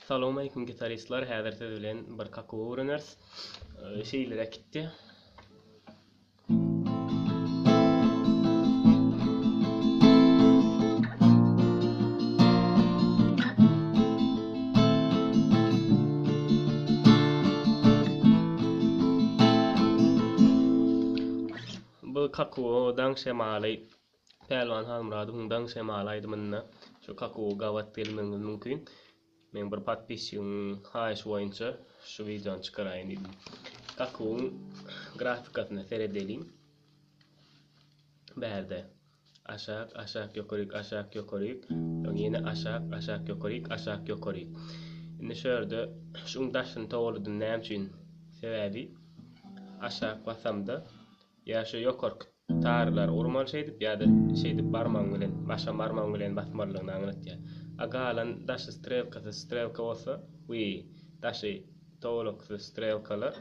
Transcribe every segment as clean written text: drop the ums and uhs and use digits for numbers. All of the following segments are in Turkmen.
Salowmaleýkim gitaristler, häzir siz bilen bir kakuw öwreneris. Şeýleräk gitdi. Bu kakuw daň şemaly Pälwan Halmyradowyň Daň şemaly aýdymynda şu kakuwa gabat gelmegiňiz mümkin. Meň bir podpisçigiň haýyşy boýunça şu wideony çykaraýyn diýdim. Kakuwyň grafikasyna seredeliň. Bärde aşak, aşak, ýokaryk, aşak, ýokaryk, soň ýene aşak, aşak, ýokaryk, aşak, ýokaryk. Indi şu ýerde şuň daşyny togaladym näme üçin? Sebäbi aşak basamda Ýa şu ýokarky tarlary urmaly şeýdip ýa-da şeýdip barmagyň bilen, başam barmagyň bilen basmalydygyny aňlatýar. A galan daşy strelkasyz strelka bolsa, we daşy towalaksyz strelkalar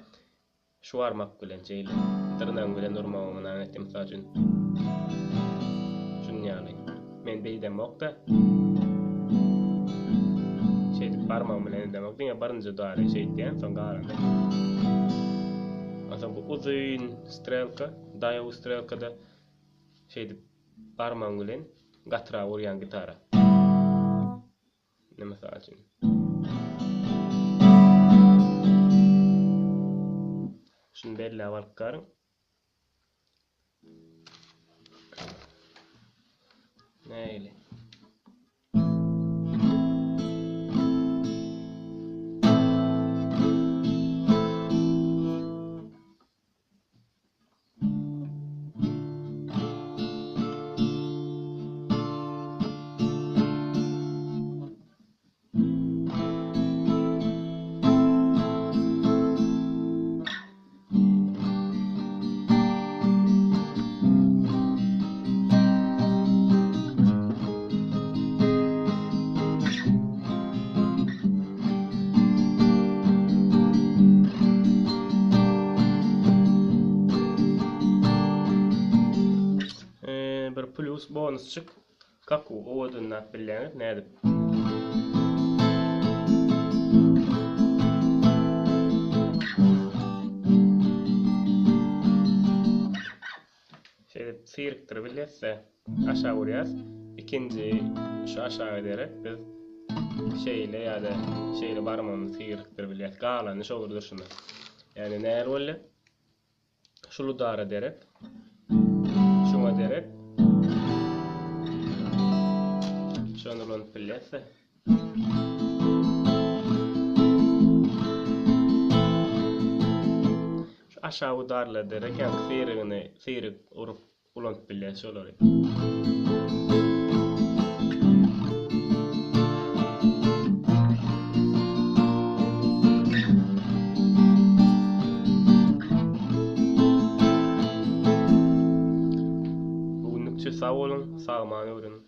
şu barmak bilen şeýle dyrnagyň bilen urmagyňy aňlatýar. Mysal üçin, şunuň ýaly. Men beýdemok-da. Şeýdip barmagym bilen edemok. Diňe birinji udary şeýtýän, soň galany. Onsoň bu uzyn strelka, daýaw strelkada şeýdip barmagyň bilen gatyrak urýan gitara. Ine mysal üçin. Şuny belläp alyp garyň. Nähili? Bir plus bonusçyk Kaku owadanlap bilýäňiz nädip? Şeýdip syrykdyryp bilýäs-de aşak urýas. Ikinji şu aşaga derek biz şeýle ýa-da şeýle barmagymyzy syrykdyryp bilýäs. Galany şo bir durşuna. Ýagny nähili bolýar? Şul udara derek. Şuňa derek. Şony ulanyp bilýäs-de. Şu aşagy udarlara derek, ýaňky syrygyny syryk urup ulanyp bilýäs şolary. Bu günlükçe sag boluň, sagman öwreniň.